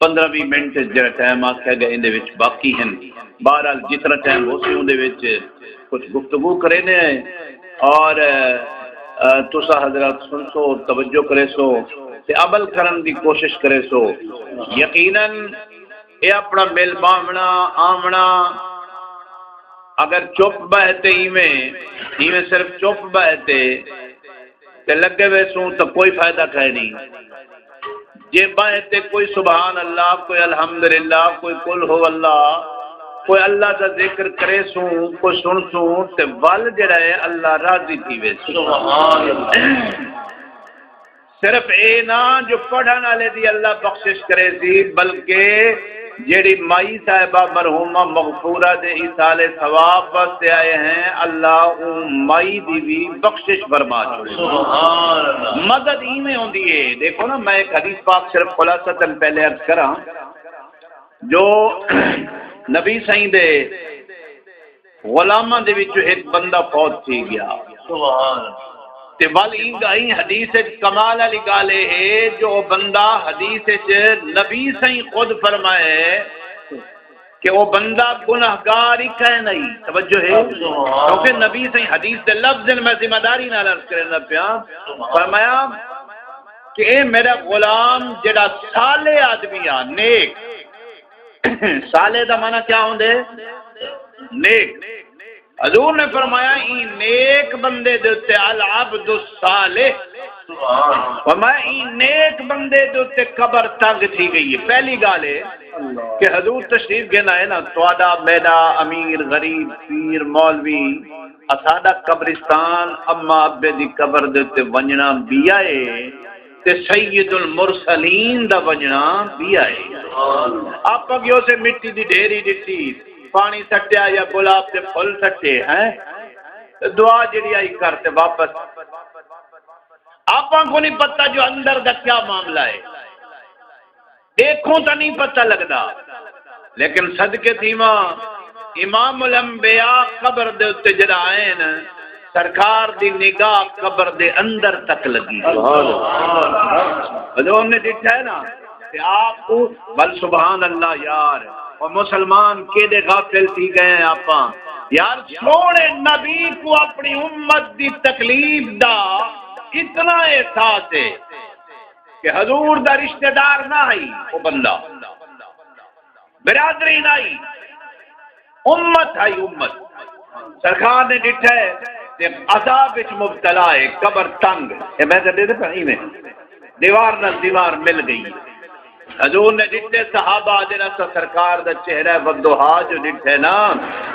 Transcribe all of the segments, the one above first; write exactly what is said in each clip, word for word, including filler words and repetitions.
پندرہ ویہہ منٹ جڑا ٹائم آکھیا گیا ایندے وچ باقی ہن۔ بہرحال جتنا ٹائم ہوسی اوندے وچ کچھ گفتگو کرینے ہیں اور تسا حضرات سنسو، توجہ کریسو تے عمل کرن دی کوشش کریسو۔ یقیناً اے اپنا مل باہنا آونا اگر چپ بہتے ایویں ایویں صرف چپ بہتے تے لگے ویسوں تو کوئی فائدہ کائے نہیں۔ جے بہتے کوئی سبحان اللہ، کوئی الحمدللہ، کوئی قل ہو اللہ، کوئی اللہ دا ذکر کریسوں، کوئی سنسوں تے ول جڑا ہے اللہ راضی تھی ویسوں۔ سبحان اللہ۔ صرف اے نہ جو پڑھن والے دی اللہ بخشش کریسی، بلکہ جیڑھی مائی صاحبہ مرحومہ مغفورہ دے ایصال ثواب واسطے آئے ہیں، اللہ اوں مائی دی وی بخشش فرما چھوڑے۔ سبحان اللہ۔ مدد ایویں ہوندی ہے۔ دیکھو نا، میں ایک حدیث پاک صرف خلاصتاً پہلے عرض کراں جو نبی سائیں دے غلاماں دے وچوں ہک بندہ فوت تھی گیا۔ سبحان اللہ۔ تے ول ایں گا-، ایں حدیث وچ کمال والی ڳالھ اے ہے جو او بندہ حدیث وچ نبی سائیں خود فرمائے کہ او بندہ گناہگار ہی کائے نہیں۔ توجہ ہے؟ سبحان اللہ۔ کیونکہ نبی سائیں حدیث دے لفظ میں ذمہ داری نال عرض کریندا پیاں۔ سبحان اللہ۔ فرمایا کہ اے میرا غلام جڑا صالح آدمی آ، نیک، صالح دا معنی کیا ہوندے؟ نیک۔ حضور نے فرمایا، ایں نیک بندے دے اُتے العبد الصالح۔ فرمایا، ایں نیک بندے دے اُتے قبر تنگ تھی ڳئی ہے۔ پہلی ڳالھ ہے کہ حضور تشریف گھن آئے نا، تہاݙا، میݙا، امیر، غریب، پیر، مولوی، اساݙا قبرستان اماں ابے دی قبر دے اُتے ونڄݨا ٻیا ہے۔ تے سید المرسلین دا ونڄݨا ٻیا ہے۔ آپاں ڳیوسے مٹی دی ڈھیری ݙٹی، پاݨی سٹیا یا گلاب دے پھل سٹے ہیں، تے دعا جڑی آئی کر تے واپس۔ آپاں کوں نہیں پتہ جو اندر دا کیا معاملہ ہے، ݙیکھوں تاں نہیں پتہ لڳدا۔ لیکن صدقے تھیواں، امام الانبیاء قبر دے اُتے جڑا آئے نا، سرکار دی نگاہ قبر دے اندر تک لڳی۔ سبحان اللہ۔ حضور نے ݙٹھا ہے نا، تے آپ کو، بل سبحان اللہ یار، او مسلمان کیݙے غافل تھی ڳئے ہیں آپاں۔ یار سوہݨے نبی کو اپݨی امت دی تکلیف دا اتنا احساس ہے کہ حضور دا رشتہ دار نہ ہئی او بندہ۔ برادری نہ ہئی، امت ہئی، امت۔ سرکار نے ݙٹھا ہے تے عذاب وچ مبتلا ہے، قبر تنگ ہے۔ میں تے ݙیدھے پیا ایویں، دیوار نال دیوار مل ڳئی۔ حضور نے ݙٹھے، صحابہ دے نال سرکار دا چہرہ والضحیٰ جو ݙٹھے نا،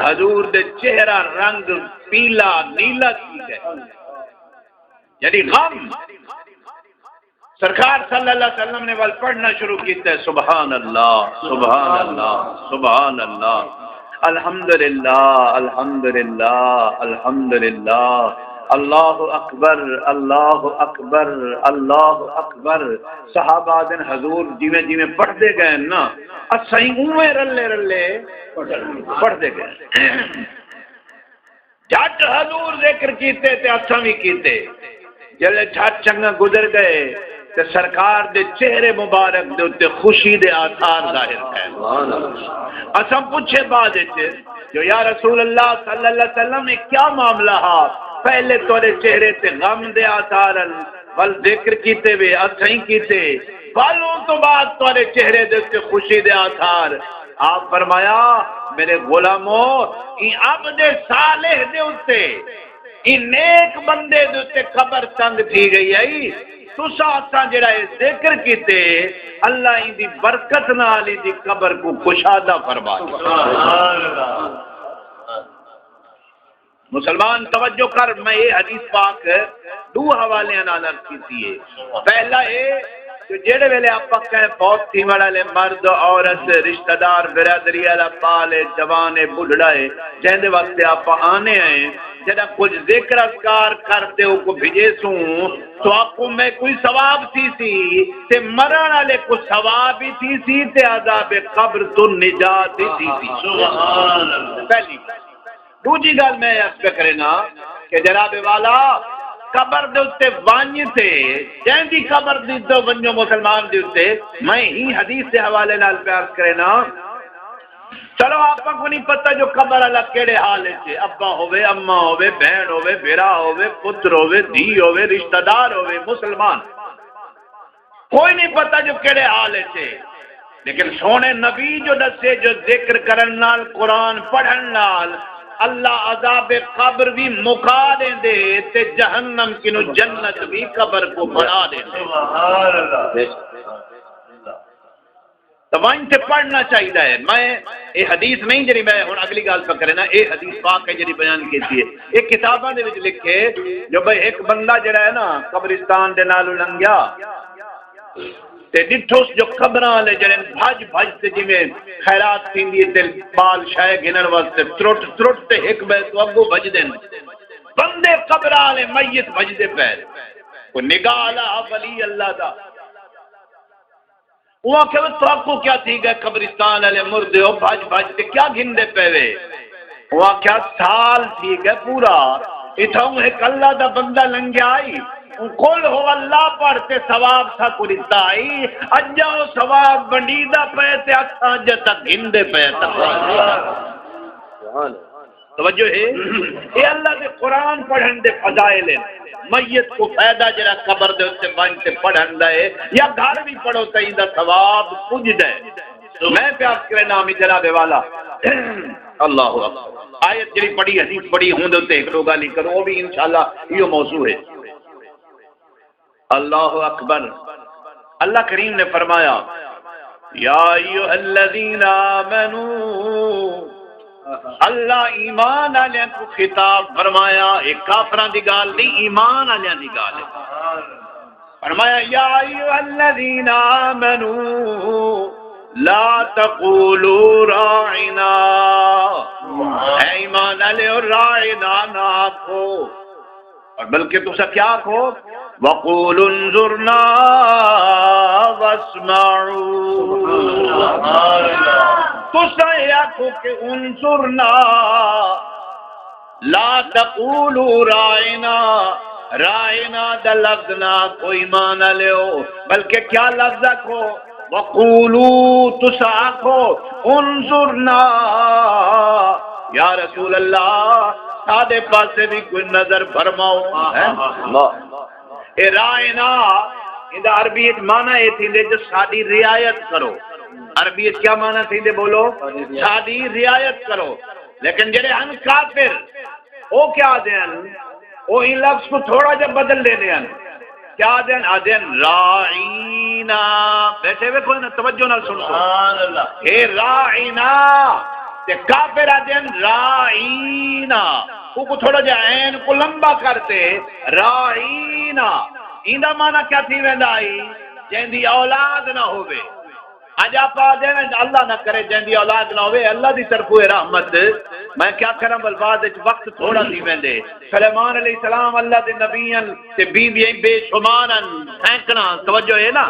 حضور دے چہرہ رنگ پیلا نیلا تھی ڳئے۔ یعنی غم۔ سرکار صلی اللہ علیہ وسلم نے ول پڑھنا شروع کیتا ہے، سبحان اللہ، سبحان اللہ، سبحان اللہ، الحمدللہ، الحمدللہ، الحمدللہ، اللہ اکبر، اللہ اکبر، اللہ اکبر۔ صحابہ آدن حضور جیویں جیویں پڑھدے گئے نا، اسائیں اونویں رلے رلے پڑھدے گئے۔ جھٹ حضور ذکر کیتے تے اساں وی کیتے۔ جلے جھٹ چنگا گزر گئے تے سرکار دے چہرے مبارک دے اُتے خوشی دے آثار ظاہر تھئے۔ اساں پچھے بعد وچ جو یا رسول اللہ صلی اللہ علیہ وسلم، اے کیا معاملہ ہا؟ پہلے تہاݙے چہرے تے غم دے آثار ہن، ول ذکر کیتے وے، اسائیں کیتے، ول اوں توں بعد تہاݙے چہرے دے اُتے خوشی دے آثار۔ آپ فرمایا، میرے غلامو، ایں عبد صالح دے اُتے، ایں نیک بندے دے اُتے قبر تنگ تھی ڳئی ہئی۔ تساں اساں جڑا اے ذکر کیتے، اللہ ایندی برکت نال ایندی قبر کوں کشادہ فرما ݙتا۔ سبحان اللہ۔ مسلمان توجہ کر، میں اے حدیث پاک ݙو حوالیاں نال عرض کیتی ہے۔ پہلا اے کہ جیڑھے ویلے آپاں کہیں فوت تھیوݨ والے مرد، عورت، رشتہ دار، برادری والا، پال ہے، جوان ہے، ٻڈھڑا ہے، جیندے واسطے آپاں آنے ہیں، جݙاں کجھ ذکر اذکار کر تے اوکوں بھیجیسوں، تہاکوں میکوں وی ثواب تھیسی تے مرݨ والے کوں ثواب وی تھیسی تے عذاب قبر توں نجات وی تھیسی۔ سبحان اللہ۔ پہلی۔ ݙوجھی ڳالھ میں عرض پیا کرینداں کہ جناب والا، قبر دے اتے ونج تے، جیندی قبر دی تے ونجو مسلمان دے اتے، میں ہی حدیث دے حوالے نال پیار کرے نا۔ چلو، آپ کو نہیں پتہ جو قبر والا کیڑے حال وچ ہے، ابا ہوے، اماں ہوے، بہن ہوے، بھرا ہوے، پتر ہوے، دھی ہوے، رشتہ دار ہوے، مسلمان، کوئی نہیں پتہ جو کیڑے حال وچ ہے۔ لیکن سونے نبی جو دسے جو ذکر کرن نال، قرآن پڑھن نال اللہ عذاب قبر بھی مکا دیندے تے جہنم کنوں جنت بھی قبر کو بنا دیندے۔ سبحان اللہ۔ تو ونج تے پڑھنا چاہیدا ہے۔ میں اے حدیث نہیں جڑی میں ہن اگلی گال پہ کرے نا، اے حدیث پاک ہے جڑی بیان کیتی ہے۔ اے کتاباں دے وچ لکھے جو بھئی ایک بندہ جڑا ہے نا قبرستان دے نال لنگیا تے ݙٹھوس جو قبراں والے جڑے بھڄ بھڄ تے جویں خیرات تھیندی ہے تے ٻال شئے گھنݨ واسطے ترٹ ترٹ تے ہک ٻئے توں اڳوں بھڄدن۔ بندے قبراں والے میت بھڄدے پئے۔ کوئی نگاہ والا ولی اللہ دا۔ اوں آکھیا، وے تہاکوں کیا تھی ڳئے قبرستان والے مردے ہو، بھڄ بھڄ تے کیا گھندے پئے وے؟ اوں آکھیا، سال تھی ڳئے پورا، اتھاؤں ہک اللہ دا بندہ لنگھیا ہئی، اوں قل ھو اللہ پڑھ تے ثواب ساکوں ݙتا ہئی، اڄاں او ثواب ونڈیدا پئے تے اساں اڄاں تک گھندے پئے تاں۔ توجہ ہے؟ اے اللہ دے قرآن پڑھن دے فضائل ہن۔ میت کو فائدہ جڑا قبر دے اتے ونج تے پڑھن دا ہے یا گھر بھی پڑھو تاں ایندا ثواب پڄدا ہے۔ میں پیار کرے نام جناب والا۔ اللہ اکبر۔ آیت جڑی پڑھی، حدیث پڑھی، ہوندے اتے ہک ݙو ڳالھیں کروں، او بھی انشاءاللہ ایہو موضوع ہے۔ اللہ اکبر۔ اللہ کریم نے فرمایا، یا ایھا الذین آمنو، اللہ ایمان آلیاں کو خطاب فرمایا، اے کافراں دی ڳالھ نہیں، ایمان آلیاں دی ڳالھ ہے۔ فرمایا، یا ایھا الذین آمنو لا تقولوا راعنا، اے ایمان آلیو، راعنا نہ آکھو، اور بلکہ تساں کیا آکھو؟ وقولوا انظرنا واسمعوا۔ تساں اے آکھو کہ انظرنا، لا تقولوا راعنا، راعنا دا لفظ نہ آکھو ایمان آلیو، بلکہ کیا لفظ آکھو؟ وقولوا، تساں آکھو، انظرنا، یا رسول اللہ، ساݙے پاسے بھی کوئی نظر فرماؤ۔ ہیں؟ اللہ۔ اے راعنا، ایندا عربی وچ معنی اے تھیندے جو ساݙی رعایت کرو۔ عربی وچ کیا معنی تھیندے بولو؟ ساݙی رعایت کرو۔ لیکن جڑے ہن کافر، او کیا آہدے ہن؟ او ایں لفظ کو تھوڑا جہا بدل ݙیندے ہن۔ کیا آہدے ہن؟ آہدے ہن راعینا۔ ٻیٹھے ویکھو نا، توجہ نال سݨو۔ سبحان اللہ۔ اے راعینا تے کافر آہدے ہن راعینا۔ اوکوں تھوڑا جہا عین کو لمبا کر تے راعینا۔ ایندا معنی کیا تھی ویندا ہئی؟ جیندی اولاد نہ ہووے۔ اڄ آپ آہدے ہیں، اللہ نہ کرے جیندی اولاد نہ ہووے، اللہ دی طرفوں اے رحمت۔ میں کیا کراں، بل بعد وچ وقت تھوڑا تھی ویندے۔ سلیمان علیہ السلام اللہ دے نبی ہن تے بیویاں بے شمار ہن، سینکڑاں، توجہ ہے نا۔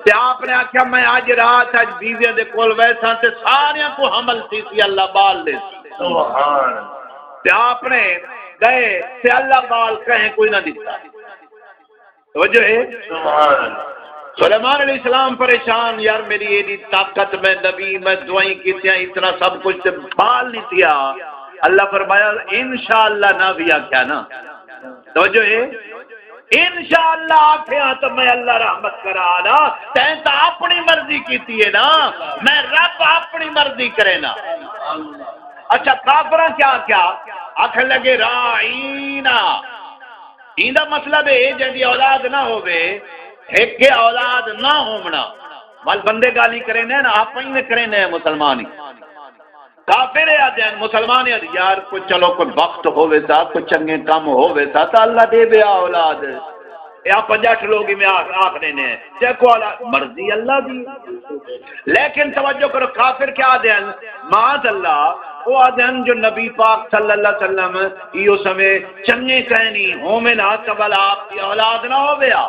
تے آپ نے آکھیا، میں اڄ رات اڄ بیویاں دے کول ویساں تے ساریاں کو حمل تھیسی، اللہ ٻال ݙیسی۔ سبحان اللہ۔ تے آپ نے ڳئے تے اللہ ٻال کہیں کوئی نہ ݙتا۔ توجہ ہے؟ سبحان اللہ۔ سلیمان علیہ السلام پریشان، یار میری ایݙی طاقت، میں نبی، میں دعائیں کیتیاں، اتنا سب کچھ تے ٻال نہیں تھیا۔ اللہ فرمایا، انشاءاللہ نہ بھی آکھیا نا۔ توجہ ہے؟ انشاءاللہ آکھیا تو میں اللہ رحمت کرا نا، تیں تاں اپݨی مرضی کیتی ہے نا، میں رب اپݨی مرضی کرے نا۔ اچھا، کافراں کیا آکھیا؟ آکھن لگے، راعینا۔ ایندا مطلب ہے جیندی اولاد نہ ہووے، ہک اولاد نہ ہووݨا۔ ول بندے ڳالھیں کریندے ہن، آپ ایویں کریندے ہیں مسلمان ہی۔ کافر اے آہدے ہن، مسلمان اے آہدے، یار کوئی چلو کوئی بخت ہووے سا، کوئی چنڳے کم ہووے سا تاں اللہ ݙیوے آ اولاد۔ اے آپ جٹ لوگ ایویں آکھ، آکھ ݙیندے ہیں۔ تے کو اولاد مرضی اللہ دی۔ لیکن توجہ کرو، کافر کیا آہدے ہن؟ معاذ اللہ، او آہدے ہن جو نبی پاک صلی اللہ علیہ وسلم ایہو سمے چنڳے کائنی ہووے نا، تاں بھلا آپ دی اولاد نہ ہووے آ۔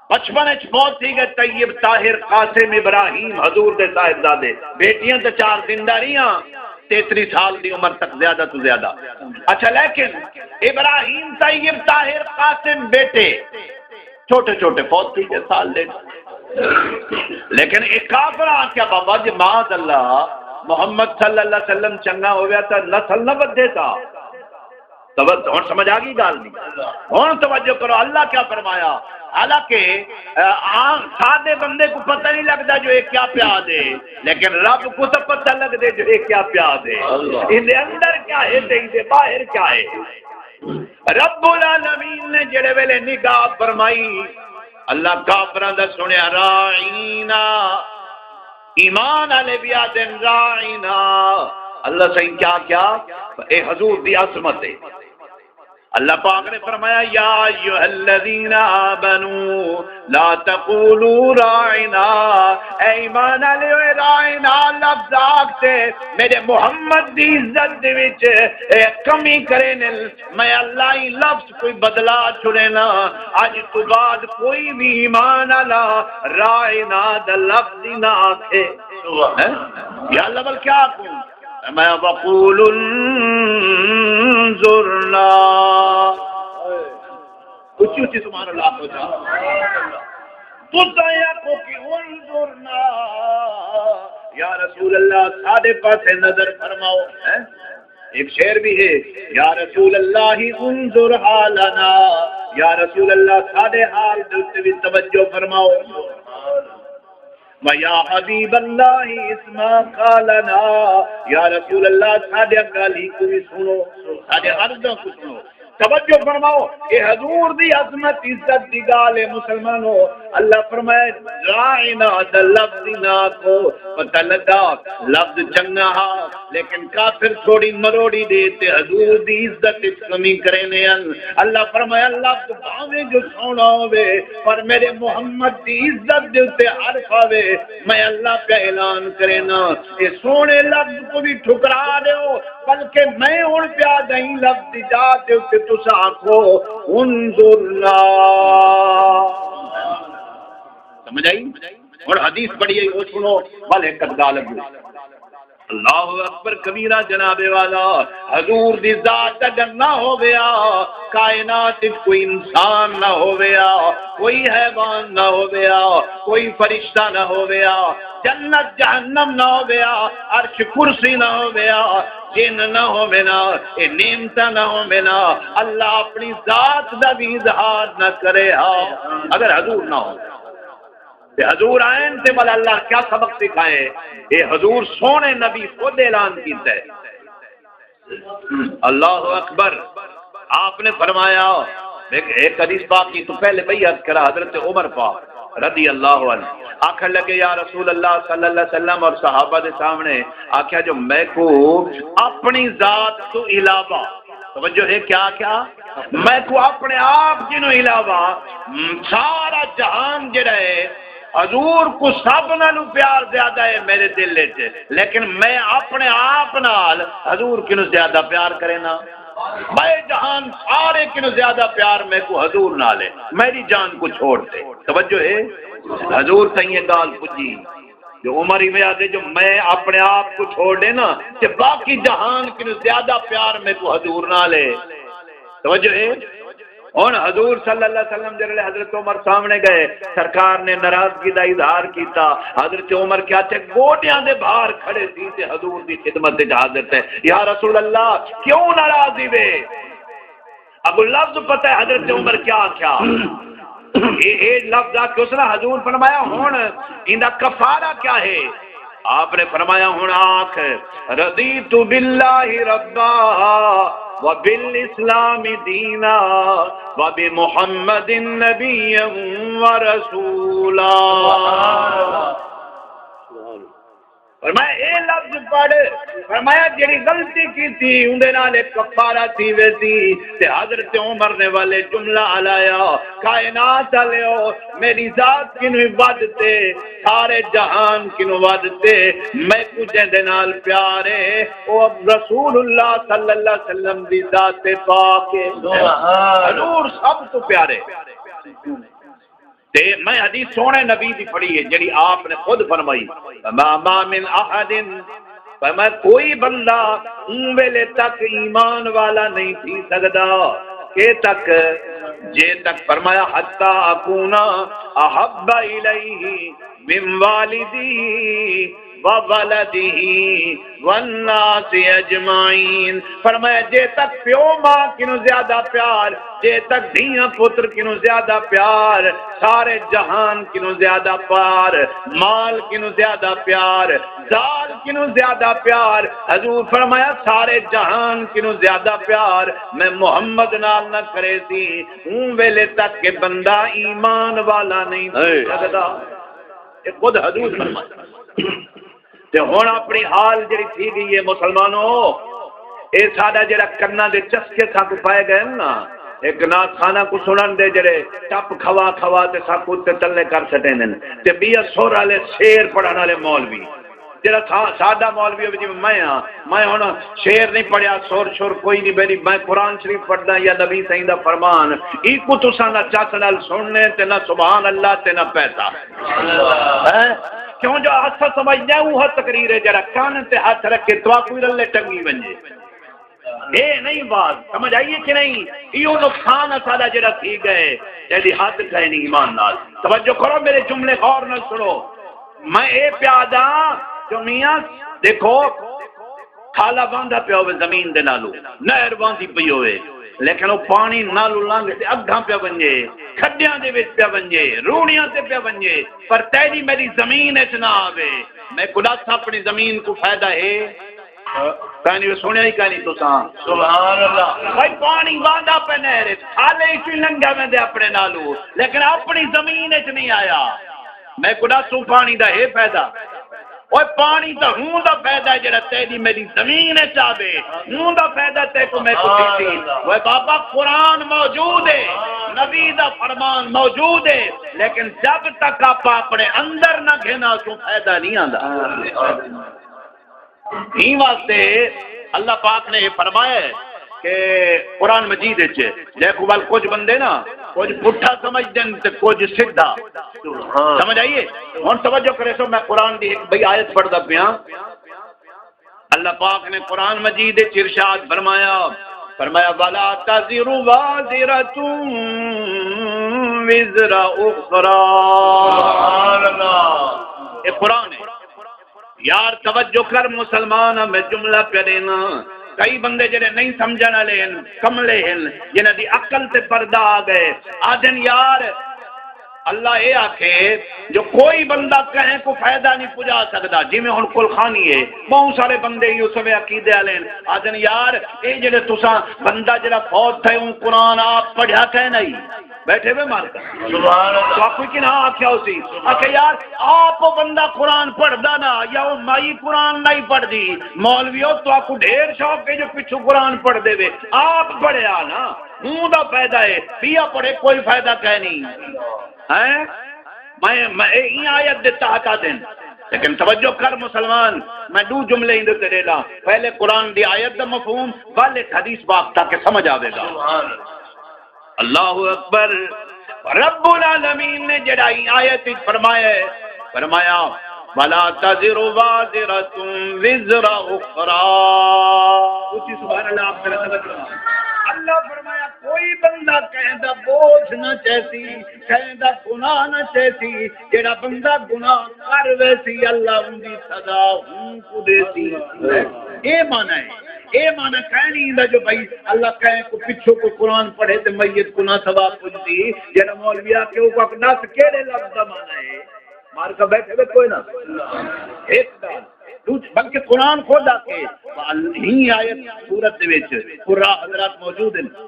بچپن اچ فوت تھی ڳئے طیب، طاہر، قاسم، ابراہیم، حضور دے صاحبزادے، بیٹیاں تاں چار زندہ رہیاں۔ تیتری سال دی عمر تک زیادہ تو زیادہ۔ اچھا، لیکن ابراہیم طیب طاہر قاسم بیٹے چھوٹے چھوٹے فوت تھی ڳئے، سال ݙیڈھ۔ لیکن ایک کافر آکھیا، بابا جی معاذ اللہ، محمد صلی اللہ علیہ وسلم چنگا ہویا تاں نسل نہ ودھے تاں۔ توجہ، ہݨ سمجھ آ ڳئی ڳالھ دی؟ ہݨ توجہ کرو، اللہ کیا فرمایا؟ حالانکہ، آ، آ، سادے بندے کوں پتہ نہیں لڳدا جو اے کیا پیا آہدے، لیکن رب کوں تاں پتہ لڳدے جو اے کیا پیا آہدے۔ اللہ۔ ایندے اندر کیا ہے تے ایندے باہر کیا ہے؟ رب العالمین نے جڑے ویلے نگاہ فرمائی، اللہ کافراں دا سنیا، راعینا۔ ایمان والے بھی آہدن راعینا۔ اللہ سائیں کیا کیا؟ اے حضور دی عظمت ہے۔ اللہ پاک نے فرمایا، یا ایھا الذین آمنوا لا تقولوا راعنا، اے ایمان والے، اے راعنا لفظ آکھ تے میرے محمد دی عزت دے وچ، اے، کمی کریندن۔ میں اللہ ہی لفظ کوئی بدلا چھڑینا۔ اج تو بعد کوئی بھی ایمان والا راعنا دا لفظ ہی نہ آکھے۔ ہیں؟ یا اللہ، بل کیا آکھوں؟ میں وقولوا انظرنا۔ اچھی اچھی سبحان اللہ آکھو جا۔ تساں آکھو کہ انظرنا، یا رسول اللہ، ساݙے پاسے نظر فرماؤ۔ ہیں؟ ایک شعر بھی ہے، یا رسول اللہ انظر حالنا، یا رسول اللہ ساݙے حال دے اُتے بھی توجہ فرماؤ۔ و یا حبیب اللہ اسمع قالنا، یا رسول اللہ ساݙیاں ڳالھیں کوں وی سُݨو، ساݙے عرضاں کوں سُݨو۔ توجہ فرماؤ، اے حضور دی عظمت عزت دی ڳالھ ہے مسلمانو۔ اللہ فرمائے، راعنا دا لفظ ہی نہ آکھو۔ پتہ لڳا لفظ چنگا ہا، لیکن کافر تھوڑی مروڑی ݙے تے حضور دی عزت وچ کمی کریندے ہن۔ اللہ فرمایا، لفظ بھاویں جو سوہݨا ہووے، پر میرے محمد دی عزت دے اُتے حرف آوے، میں اللہ پیا اعلان کرینداں، اے سوہݨے لفظ کوں وی ٹھکرا ݙیو، بلکہ میں ہݨ پیا آہداں لفظ دی جا تے اُتے تساں آکھو، انظرنا۔ سمجھ آئی؟ ہݨ حدیث پڑھی ہے، او سُݨو، ول ہک ادھ ڳالھ اڳوں۔ اللہ اکبر کبیرہ، جناب والا، حضور دی ذات اگر نہ ہوویا، کائنات وچ کوئی انسان نہ ہوویا، کوئی حیوان نہ ہوویا، کوئی فرشتہ نہ ہوویا، جنت جہنم نہ ہوویا، عرش کرسی نہ ہوویا، جن نہ ہووینا، اے نعمتاں نہ ہووینا، اللہ اپݨی ذات دا وی اظہار نہ کرے ہا، اگر حضور نہ ہو۔ تے حضور آئن تے ول اللہ کیا سبق سکھائے؟ اے حضور سوہݨے نبی خود اعلان کیتا ہے۔ اللہ اکبر۔ آپ نے فرمایا، ایک، ایک حدیث پاک کی تو پہلے بیعت کرا حضرت عمر پاک رضی اللہ عنہ۔ آکھن لگے، یا رسول اللہ صلی اللہ علیہ وسلم، اور صحابہ دے سامنے آکھیا جو میکوں اپݨی ذات تو علاوہ، توجہ ہے کیا آکھیا؟ میکوں اپݨے آپ کنوں علاوہ، م، سارا جہان جڑا ہے، حضور کوں سب نالوں پیار زیادہ ہے میرے دل وچ، لیکن میں اپݨے آپ نال حضور کنوں زیادہ پیار کرینداں۔ میں جہان سارے کنوں زیادہ پیار میکوں حضور نال ہے، میری جان کوں چھوڑ تے۔ توجہ ہے؟ حضور تئیں یہ ڳالھ پڄی۔ جو عمر ایویں آہدے جو میں اپݨے آپ کوں چھوڑ ݙینا تے باقی جہان کنوں زیادہ پیار میکوں حضور نال ہے۔ توجہ ہے؟ ہݨ حضور صلی اللہ علیہ وسلم جیڑھے حضرت عمر سامݨے ڳئے، سرکار نے ناراضگی دا اظہار کیتا۔ حضرت عمر کیا تھے گوݙیاں دے بھار کھڑے سی تے حضور دی خدمت وچ حاضر تھے، یا رسول اللہ، کیوں ناراض ہیوے؟ اڳوں لفظ پتہ ہے حضرت عمر کیا آکھیا؟ اے، اے لفظ آکھ کے اس نے حضور فرمایا، ہݨ ایندا کفارہ کیا ہے؟ آپ نے فرمایا، ہݨ آکھ، رضیت باللہ ربا و بالاسلام دینا و بمحمد نبیا و رسولا۔ فرمایا، اے لفظ پڑھ، فرمایا، جڑی غلطی کیتی، اوندے نال ایک کفارہ تھی ویسی۔ تے حضرت عمر نے والے جملہ الایا، کائنات آلیو، میری ذات کنوں ودھ تے، سارے جہان کنوں ودھ تے، میکوں جیندے نال پیار ہے، او رسول اللہ صلی اللہ علیہ وسلم دی ذات پاک ہے۔ سبحان۔ حضور سب تو پیارے۔ تے میں حدیث سوہݨے نبی دی پڑھی ہے، جڑی آپ نے خود فرمائی، ما، ما من احد، فرمایا، کوئی بندہ اوں ویلے تک ایمان والا نہیں تھی سکدا۔ کہ تک؟ جے تک، فرمایا، حتی اکونا احب الیہ من والدہ و ولدہ والناس اجمعین۔ فرمایا، جے تک پیو ماں کنوں زیادہ پیار، جے تک دھیاں پتر کنوں زیادہ پیار، سارے جہان کنوں زیادہ پیار، مال کنوں زیادہ پیار، ذال کنوں زیادہ پیار، حضور فرمایا، سارے جہان کنوں زیادہ پیار میں محمد نال نہ کریسی، اوں ویلے تک کہ بندہ ایمان والا نہیں تھی سکدا۔ یہ خود حضور فرمایا۔ تے ہݨ اپݨی حال جڑی تھی ڳئی ہے مسلمانو، اے ساݙا جڑا کناں دے چسکے ساکوں پائے ڳئے نا، ہک نعت خانہ کوں سݨݨ دے جڑے ٹپ کھوا کھوا تے ساکوں اتے تلے کر سٹیندن، تے ٻیا سر آلے شعر پڑھݨ آلے مولوی، جڑا سا-، ساݙا مولوی ہووے جیویں میں ہاں، میں ہݨ شعر نہیں پڑھیا، سر شر کوئی نہیں، میری، میں قرآن شریف پڑھدا یا نبی سائیں دا فرمان، ایکوں تساں نہ چس نال سݨنے تے نہ سبحان اللہ تے نہ پیسہ۔ ہیں؟ کیوں جو اساں سمجھدے ہیں اوہا تقریر ہے جڑا کن تے ہتھ رکھ کے تہاکوں ہی رلے ٹنگی ونڄے۔ اے نہیں بات، سمجھ آئی ہے کہ نہیں؟ ایہو نقصان ہے ساݙا جڑا تھی ڳئے، جیندی حد کائنی ایمان نال۔ توجہ کرو میرے جملے غور نال سݨو۔ میں اے پیا آہداں جو میاں دیکھو، کھالا وہندا پیا ہووے زمین دے نالوں، نہر وہندی پئی ہووے، لیکن او پاݨی نالوں لنگھ تے اڳاں پیا ونڄے، کھڈیاں دے وچ پیا ونڄے، روڑیاں تے پیا ونڄے، پر تیݙی میݙی زمین اچ نہ آوے۔ میکوں ݙس، اپݨی زمین کوں فائدہ ہے؟ کائنی، سݨیا ہی کائنی تساں۔ سبحان اللہ۔ بھائی، پاݨی وہندا پئے نہر اچ، کھالے اچوں ہی لنگھا ویندے اپݨے نالوں، لیکن اپݨی زمین اچ نہیں آیا۔ میکوں ݙس، اوں پاݨی دا ہے فائدہ؟ اوئے، پاݨی تاں ہوں دا فائدہ ہے جڑا تیݙی میݙی زمین اچ آوے، ہوں دا فائدہ تیکوں میکوں تھیسی۔ اوئے بابا، قرآن موجود ہے، نبی دا فرمان موجود ہے، لیکن جب تک آپاں اپݨے اندر نہ گھن آسوں، فائدہ نہیں آندا۔ ایں واسطے اللہ پاک نے یہ فرمایا ہے کہ قرآن مجید وچ، دیکھو ول کچھ بندے نا کچھ پٹھا سمجھدن تے کچھ سدھا۔ سمجھ آئیے؟ ہن توجہ کرے سو، میں قرآن دی ایک بئی آیت پڑھدا پیاں۔ اللہ پاک نے قرآن مجید وچ ارشاد فرمایا، فرمایا، "ولا تزر وازرة وزر أخرى۔" سبحان اللہ۔ یہ قرآن ہے۔ یار توجہ کر مسلمان، میں جملہ پیا ݙینا۔ کئی بندے جڑے نہیں سمجھݨ والے ہن، کملے ہن، جنہاں دی عقل تے پردہ آ ڳئے، آہدن یار اللہ اے آکھے جو کوئی بندہ کہیں کوں فائدہ نہیں پڄا سڳدا۔ جیویں ہݨ کلخانی ہے، ٻہوں سارے بندے ایہو سویں عقیدے والے ہن، آہدن یار اے جڑے تساں بندہ جڑا فوت تھئے اوں قرآن آپ پڑھیا کائنی؟ بیٹھے وے مالک۔ سبحان اللہ۔ تو آپ کوئی کنا آکھیا ہوسی؟ آکھے یار، آپ او بندہ قرآن پڑھدا نا، یا او مائی قرآن نہیں پڑھدی؟ مولویو، تو آپ کو ڈھیر شوق ہے جو پچھو قرآن پڑھ دے وے۔ آپ پڑھیا نا، ہوں دا فائدہ ہے، پیا پڑھے کوئی فائدہ کائنی۔ ہیں؟ میں، میں اے، ایں آیت دے تحت آہدن۔ لیکن توجہ کر مسلمان، میں ݙو جملے ایندے تے ݙیلاں۔ پہلے قرآن دی آیت دا مفہوم، ول ایک حدیث پاک تاکہ سمجھ آوے گا۔ سبحان اللہ۔ اللہ اکبر۔ رب العالمین نے جڑا ایں آیت وچ فرمایا ہے، فرمایا، "ولا تزر وازرة وزر أخرى۔" اچھی سبحان اللہ، آپ ذرا توجہ۔ اللہ فرمایا، کوئی بندہ کہیں دا بوجھ نہ چیسی، کہیں دا گناہ نہ چیسی۔ جڑا بندہ گناہ کر ویسی، اللہ اوندی سزا ہوں کوں ݙیسی۔ اے معنی ہے، اے معنی کائنی ایندا جو بھائی اللہ کہیں کوں پچھوں کوئی قرآن پڑھے تے میت کوں نہ ثواب پڄدی۔ جڑا مولوی آکھے، اوکوں آکھ، ݙس کیڑھے لفظ دا معنی ہے؟ مار کا بیٹھے وے کوئی نہ۔ ہک ڳالھ۔ ݙوجھی، بلکہ قرآن خود آکھے، ہی آیت سورت دے وچ قراء حضرات موجود ہیں۔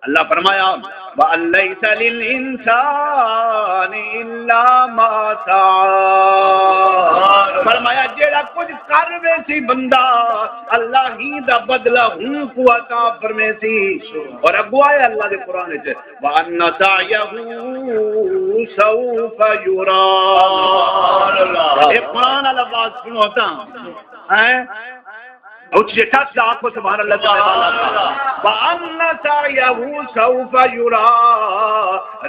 اللہ فرمایا، "وَأَن لَّيْسَ لِلْإِنسَانِ إِلَّا مَا سَعَىٰ۔" فرمایا، جیڑھا کجھ کر ویسی بندہ، اللہ ہی دا بدلہ ہوں کوں عطا فرمیسی۔ اور اڳوں آیا اللہ دے قرآن وچ، "وَأَنَّ سَعْيَهُ سَوْفَ يُرَىٰ۔" اے قرآن والا بات سنو تاں، ہیں؟ اچھے ٹس دا آکھو سبحان اللہ، سبحان اللہ۔ وَأَنَّ سَعْيَهُ سَوْفَ يُرَى۔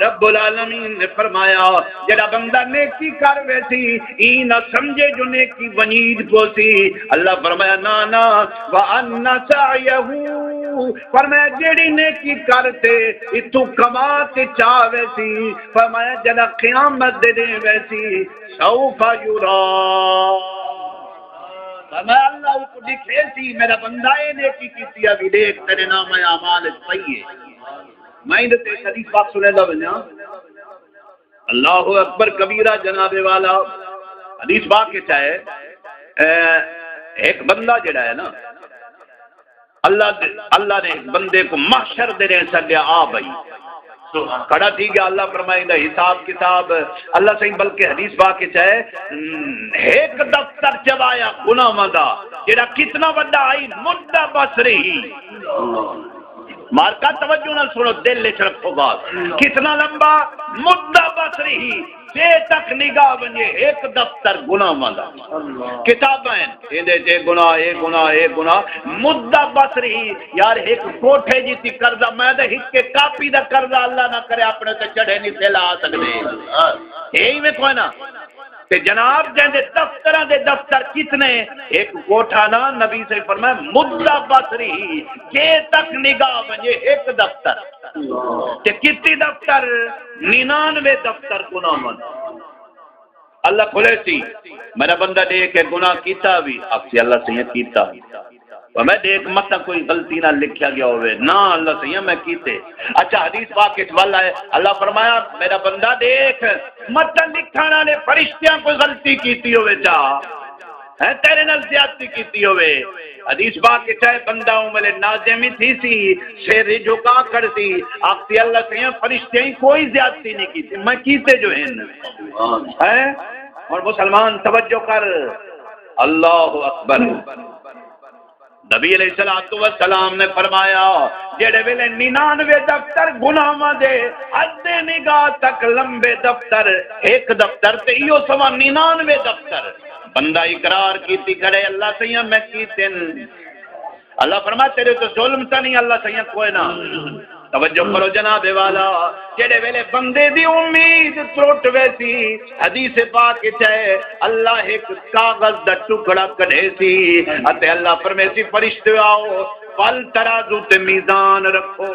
رب العالمین نے فرمایا، جڑا بندہ نیکی کر ویسی، ای نہ سمجھے جو نیکی ونڄیج پوسی۔ اللہ فرمایا، نہ نہ، وَأَنَّ سَعْيَهُ، فرمایا جیڑھی نیکی کر تے اتھوں کما تے چا ویسی، فرمایا جڑا قیامت دے ݙینہہ ویسی، سوف یرا۔ فرمایا اللہ اوکوں ݙکھیسی، میرا بندہ اے نیکی کیتی آ وی ݙیکھ تیرے نامہ اعمال اچ پئی ہے۔ میں ایندے تے ایک حدیث پاک سݨیندا ونڄاں۔ اللہ اکبر کبیرہ جناب والا۔ حدیث پاک اچ ہے، اے، ایک بندہ جڑا ہے نا، اللہ دے، اللہ نے ایک بندے کو محشر دے ݙینہہ سݙیا، آ بھائی۔ کھڑا تھی ڳیا، اللہ فرمائیندا حساب کتاب، اللہ سائیں بلکہ حدیث پاک اچ ہے، ہک دفتر چوایا گناہاں دا، جڑا کتنا وݙا ہئی، مد بصرہ۔ مارکا توجہ نال سݨو، دل اچ رکھو بات۔ کتنا لمبا؟ مد بصرہ، جے تک نگاہ ونڄے، ہک دفتر گناہاں دا۔ کتاباں ہن، ایندے اچ اے گناہ، اے گناہ، اے گناہ۔ مد بصرہ، یار، ہک کوٹھے جتی قرضہ، میں تے ہک کے کاپی دا قرضہ اللہ نہ کرے اپݨے تے چڑھے نہیں، پھیلا سڳدے۔ اے ایویں کوئی نہ۔ تے جناب، جیندے دفتراں دے دفتر کتنے، ہک کوٹھا نہ، نبی صلی فرمایا، مد بصرہ، جے تک نگاہ ونڄے ہک دفتر۔ تے کتی دفتر؟ ننانوے دفتر گناہاں۔ اللہ کھلیسی، میرا بندہ ݙیکھ کے گناہ کیتا وی؟ آکھسی اللہ سئیں کیتا۔ پر میں ݙیکھ متاں کوئی غلطی نال لکھیا ڳیا ہووے۔ نہ اللہ سئیں میں کیتے۔ اچھا حدیث پاک اچ ول ہے، اللہ فرمایا میرا بندہ ݙیکھ متاں لکھݨ والے فرشتیاں کوئی غلطی کیتی ہووے چا، ہیں تیرے نال زیادتی کیتی ہووے۔ حدیث پاک اچ ہے بندہ اوں ویلے نادم ہی تھیسی، سر ہی جھکا کھڑسی، آکھسی اللہ سئیں فرشتیاں ہی کوئی زیادتی نہیں کیتی، میں کیتے جو ہن۔ ہیں؟ ہݨ مسلمان توجہ کر، اللہ اکبر۔ نبی علیہ الصلوۃ والسلام نے فرمایا، جیڑھے ویلے ننانوے دفتر گناہاں دے، حد نگاہ تک لمبے دفتر، ہک دفتر تے ایہو سوا ننانوے دفتر۔ بندہ اقرار کیتی کھڑے، اللہ سئیں میں کیتن۔ اللہ فرمایا، تیرے تے ظلم تاں نہیں، اللہ سئیں کوئی نہ۔ توجہ کرو جناب والا، جیڑھے ویلے بندے دی امید ٹوٹ ویسی، حدیث پاک اچ ہے، اللہ ہک کاغذ دا ٹکڑا کڈھیسی اتے اللہ فرمیسی، فرشتے آؤ، پل ترازو تے میزان رکھو۔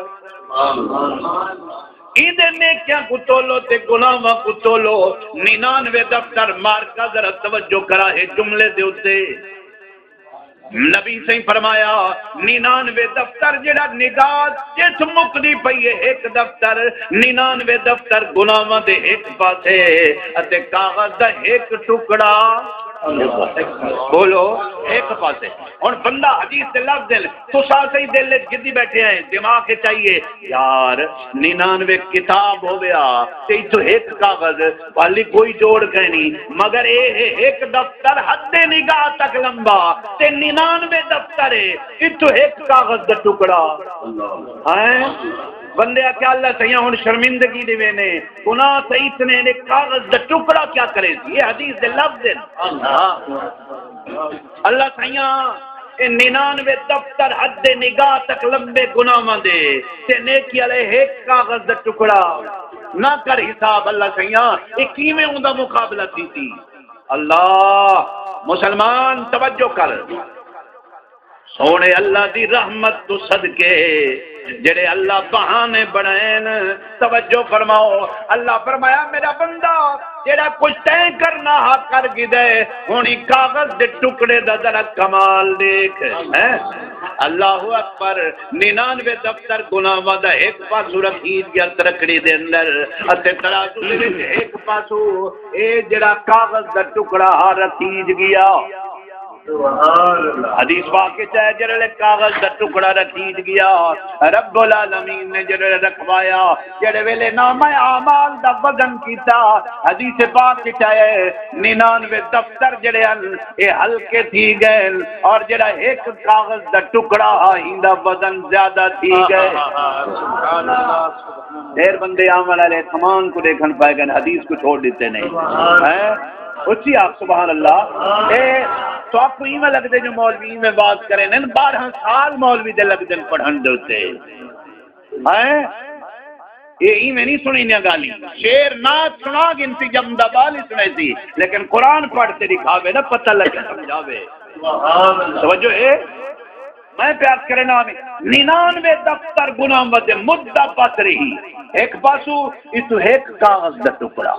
ایندے نیکیاں کوں تولو تے گناہاں کوں تولو۔ ننانوے دفتر، مارکا ذرا توجہ کرا ہے جملے دے اتے۔ نبی سائیں فرمایا، ننانوے دفتر، جڑا نگاہ جتھ مکدی پئی ہے، ہک دفتر، ننانوے دفتر گناہاں دے ہک پاسے اتے کاغذ دا ہک ٹکڑا، بولو، ہک پاسے۔ ہن بندہ حدیث دے لفظ دل، تساں سائیں دل وچ گدی بیٹھے ہیں، دماغ وچ آئیے، یار، ننانوے کتاب ہویا تے اتھوں ہک کاغذ، والی کوئی جوڑ کائنی، مگر اے ہے ہک دفتر حد نگاہ تک لمبا تے ننانوے دفتر ہے، اتھوں ہک کاغذ دا ٹکڑا۔ ہیں؟ بندے آکھیا، اللہ سئیں ہن شرمندگی ݙیوے نے، گناہ تے اتنے نے، کاغذ دا ٹکڑا کیا کرے؟ یہ حدیث دے لفظ ہیں۔ اللہ سئیں، اے ننانوے دفتر حد نگاہ تک لمبے گناہاں دے، تے نیکی والے ہک کاغذ دا ٹکڑا۔ نہ کر حساب اللہ سئیں، اے کیویں اوندا مقابلہ کیتی؟ اللہ، مسلمان توجہ کر۔ سوہݨے اللہ دی رحمت توں صدقے، جڑے اللہ بہانے بݨائن۔ توجہ فرماؤ، اللہ فرمایا، میرا بندہ، جڑا کچھ تیں کرنا ہا کر گھدے، ہݨ ایں کاغذ دے ٹکڑے دا ذرا کمال ݙیکھ۔ ہیں؟ اللہ اکبر۔ ننانوے دفتر گناہاں دا ہک پاسو رکھیج ڳیا ترکڑی دے اندر، اتے ترازو دے وچ ہک پاسو اے جڑا کاغذ دا ٹکڑا ہا رکھیج ڳیا۔ سبحان اللہ۔ حدیث پاک وچ ہے، جڑے ویلے کاغذ دا ٹکڑا رکھیج ڳیا، رب العالمین نے جڑے ویلے رکھوایا، جڑے ویلے نامہ اعمال دا وزن کیتا، حدیث پاک وچ ہے، ننانوے دفتر جڑے ہن، اے ہلکے تھی ڳئے، اور جڑا ہک کاغذ دا ٹکڑا ہا، ایندا وزن زیادہ تھی ڳئے۔ سبحان اللہ، سبحان اللہ۔ ڈھیر بندے آوݨ والے سامان کو ݙیکھݨ پئے ڳئے، حدیث کو چھوڑ ݙتے نے۔ ہیں؟ اچھی آکھ سبحان اللہ۔ اے تہاکوں ایویں لڳدے جو مولوی ایویں واز کرے نن، بارہاں سال مولوی دے لڳدن پڑھݨ دے اتے۔ ہیں؟ اے ایویں نہیں سݨیندیاں ڳالھیں۔ شعر نعت سݨا گھنسی، جمدا ٻال ہی سݨیسی، لیکن قرآن پڑھ تے ݙکھاوے نا، پتہ لڳے، سمجھاوے۔ توجہ ہے؟ میں پیار کرنا میں، ننانوے دفتر گناہ ودے مدہ پس رہی، ایک پاسو اتو ایک کاغذ دا ٹکڑا۔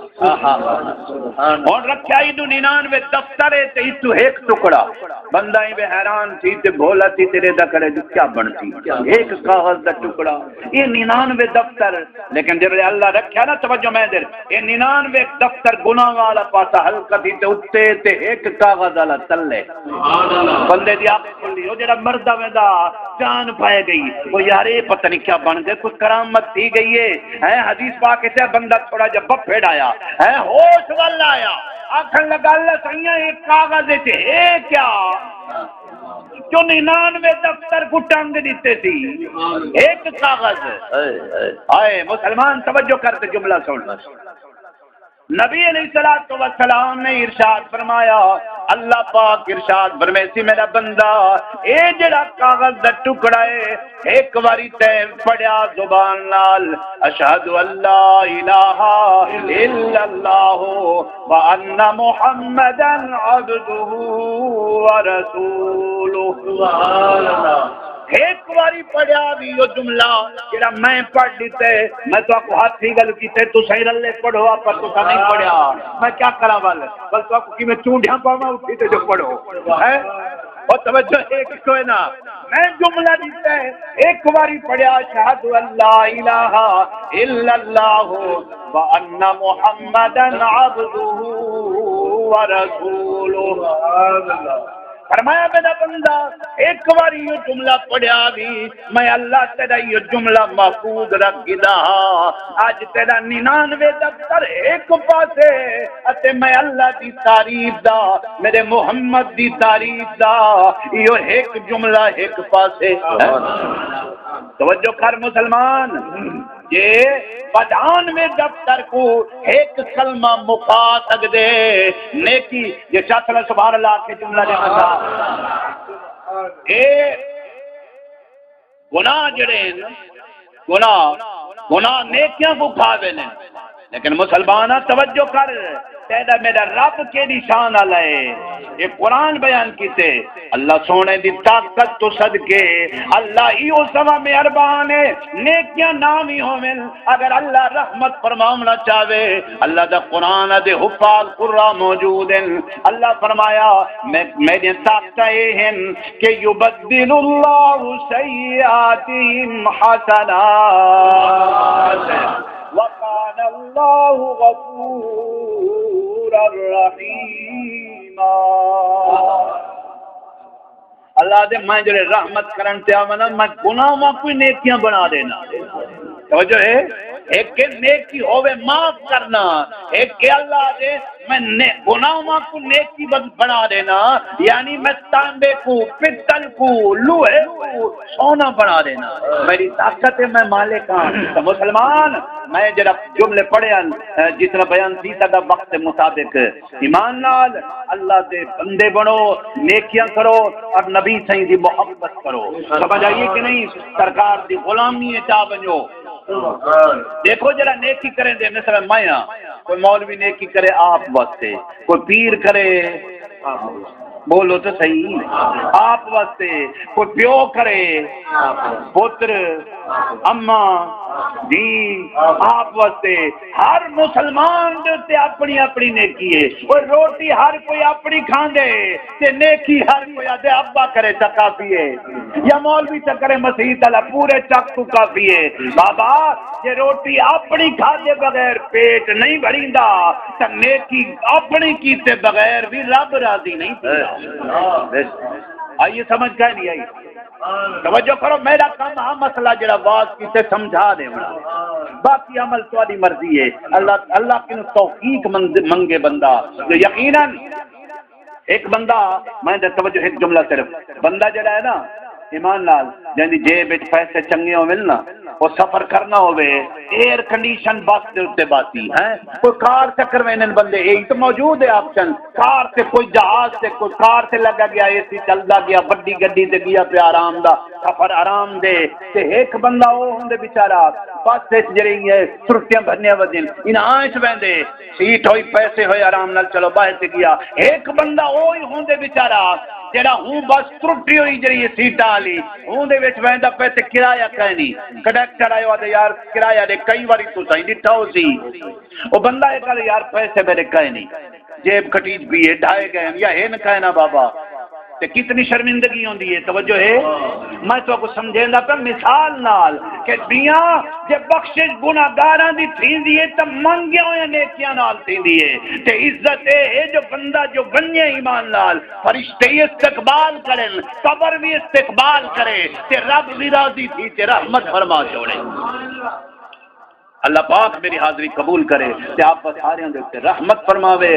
ہن رکھیا ای نو ننانوے دفتر ہے تے اتو ایک ٹکڑا۔ بندہ ای بے حیران تھی تے بھولا تھی، تیرے دا کرے جو کیا بنتی؟ ایک کاغذ دا ٹکڑا، یہ ننانوے دفتر۔ لیکن جب اللہ رکھیا نا، توجہ میں دیر، یہ ننانوے دفتر گناہ والا پاسا ہلکا تھی تے اتے تے ایک کاغذ والا تلے۔ بندے دی اکھ کھلی، او جڑا مردا ویندا، جان پائے گئی۔ او یار، اے پتہ نہیں کیا بن گئے، کوئی کرامت تھی گئی ہے۔ ہیں، حدیث پاک اچ ہے، بندہ تھوڑا جہا بفے ڈایا، ہیں، ہوش ول آیا، آکھن لگا، "اللہ سائیاں، اے کاغذ اچ ہے کیا؟ جو ننانوے دفتر کو ٹنگ دیتے سی، ایک کاغذ۔" ہائے، مسلمان، توجہ کر تے جملہ سن۔ نبی علیہ الصلوۃ والسلام نے ارشاد فرمایا، اللہ پاک ارشاد فرمیسی، میرا بندہ، اے جڑا کاغذ دا ٹکڑا ہے، ایک واری تے پڑھیا زبان نال، اشہد ان لا الہ الا اللہ وان محمدا عبدہ ورسولہ۔ سبحان اللہ۔ ہک واری پڑھیا وی او جملہ جڑا میں پڑھ ݙتے، میں تہاکوں ہتھ ہی گل کیتے، تساں ہی رلے پڑھو، آپا تساں نہیں پڑھیا۔ میں کیا کراں ول؟ ول تہاکوں کیویں چونڈیاں پاواں اٹھی تے جو پڑھو۔ ہیں؟ او توجہ ہے کہ کوئی نہ؟ میں جملہ ݙتے، ہک واری پڑھیا، اشہد ان لا الہ الا اللہ وان محمدا عبدہ ورسولہ۔ سبحان اللہ۔ فرمایا، میرا بندہ، ایک واری یہ جملہ پڑھیا وی، میں اللہ تیرا یہ جملہ محفوظ رکھ گھدا ہا۔ اج تیرا ننانوے دفتر ایک پاسے، اتے میں اللہ دی تعریف دا، میرے محمد دی تعریف دا، یہ ایک جملہ ایک پاسے۔ توجہ کر مسلمان۔ جے پچھانوے دفتر کو ہک کلمہ مکا سڳدے، نیکی، جے چس لا سبحان اللہ آکھے جملہ دے بندہ۔ اے گناہ جڑے ہیں، گناہ، گناہ نیکیاں کو کھا ویندے۔ لیکن مسلماناں توجہ کر، تیݙا میݙا رب کیݙی شان والا ہے۔ اے قرآن بیان کیتے، اللہ سوہݨے دی طاقت تو صدقے، اللہ ایہو سوا مہربان ہے، نیکیاں نہ وی ہوون، اگر اللہ رحمت فرماوݨا چاہوے، اللہ دا قرآن دے حفاظ قراء موجود ہیں۔ اللہ فرمایا، میں، میݙیاں طاقتاں اے ہن کہ یبدل اللہ سیئاتہم حسنات وکان اللہ غفورا رحیما۔ اللہ دے، میں جڑے رحمت کرن تے آواں نا، میں گناہاں کو نیکیاں بنا دینا۔ توجہ ہے؟ ایک کہ نیکی ہوے معاف کرنا، ایک کہ اللہ دے، میں نے-، گناہاں کو نیکی بن-، بنا دینا، یعنی میں تانبے کو، پتل کو، لوہے کو سونا بنا دینا۔ میری طاقت ہے، میں مالک ہاں۔ تو مسلمان، میں جڑا جملے پڑھے ہیں، جتنا بیان تھی سدا وقت مطابق، ایمان نال اللہ دے بندے بݨو، نیکیاں کرو اور نبی سائیں دی محبت کرو۔ سمجھ آئی ہے کہ نہیں؟ سرکار دی غلامی اچ آ ونڄو۔ ݙیکھو جڑا نیکی کریندے، مثلا میں ہاں، کوئی مولوی نیکی کرے آپ واسطے، کوئی پیر کرے، بولو تو صحیح، آپ واسطے، کوئی پیو کرے، پتر، اماں، دھی، آپ واسطے، ہر مسلمان دے اتے اپݨی اپݨی نیکی ہے۔ او روٹی ہر کوئی اپݨی کھاندے تے نیکی ہر کوئی آدھے ابا کرے چا کافی ہے، یا مولوی چا کرے مسیت والا، پورے چک تو کافی ہے۔ بابا، جے روٹی اپݨی کھادے بغیر پیٹ نہیں بھریندا، تاں نیکی اپݨی کیتے بغیر بھی رب راضی نہیں تھیندا۔ آئیے سمجھ کائے نہیں آئی؟ توجہ کرو، میرا کم ہا مسئلہ جڑا واز کیتے سمجھا دیوݨا، باقی عمل تہاݙی مرضی ہے۔ اللہ، اللہ کنوں توفیق مند-، منگے بندہ، جو یقیناً ایک بندہ، میں دے توجہ ایک جملہ صرف، بندہ جڑا ہے نا، ایمان نال، جیندی جیب وچ پیسے چنگے ہوون نا، او سفر کرنا ہووے، ایئر کنڈیشن بس دے اتے باتی ہیں، کوئی کار چکر ویندن بندے، اے تو موجود ہے آپشن، کار تے کوئی جہاز تے کوئی کار تے لگا گیا، اے سی چلدا گیا، وڈی گڈی تے گیا پیا آرام دا، سفر آرام دے۔ تے ہک بندہ او ہوندے بیچارہ بس وچ جڑی ہے، سرتیاں بھنیاں ودین، انہاں اچ ویندے، سیٹ ہوئی، پیسے ہوئے، آرام نال چلو باہر تے گیا۔ ہک بندہ او ہی ہوندے بیچارہ، جڑا ہوں بس ترٹی ہوئی جڑی ہے سیٹاں والی، ہوں دے وچ ویندا پے تے کرایہ کائنی۔ کنڈکٹر آیو آدھے، یار کرایہ دے، کئی واری تساں ہی ڈٹھا ہو سی۔ او بندہ اے کہہ، یار پیسے میرے کائنی، جیب کٹیج پی ہے، ڈھائے گئے ہن یا ہن کائنا بابا۔ تے کتنی شرمندگی ہوندی ہے، توجہ ہے؟ میں تو کو سمجھیندا پیا مثال نال کہ دیاں جے بخشش گناہگاراں دی تھیندی ہے تے منگیاں ہویاں نیکیاں نال تھیندی ہے۔ تے عزت اے ہے جو بندہ جو ونجے ایمان نال، فرشتے ہی استقبال کرن، قبر بھی استقبال کرے، تے رب بھی راضی تھی تے رحمت فرما چھوڑے۔ اللہ پاک میری حاضری قبول کرے تے آپ ساریاں دے اتے رحمت فرماوے۔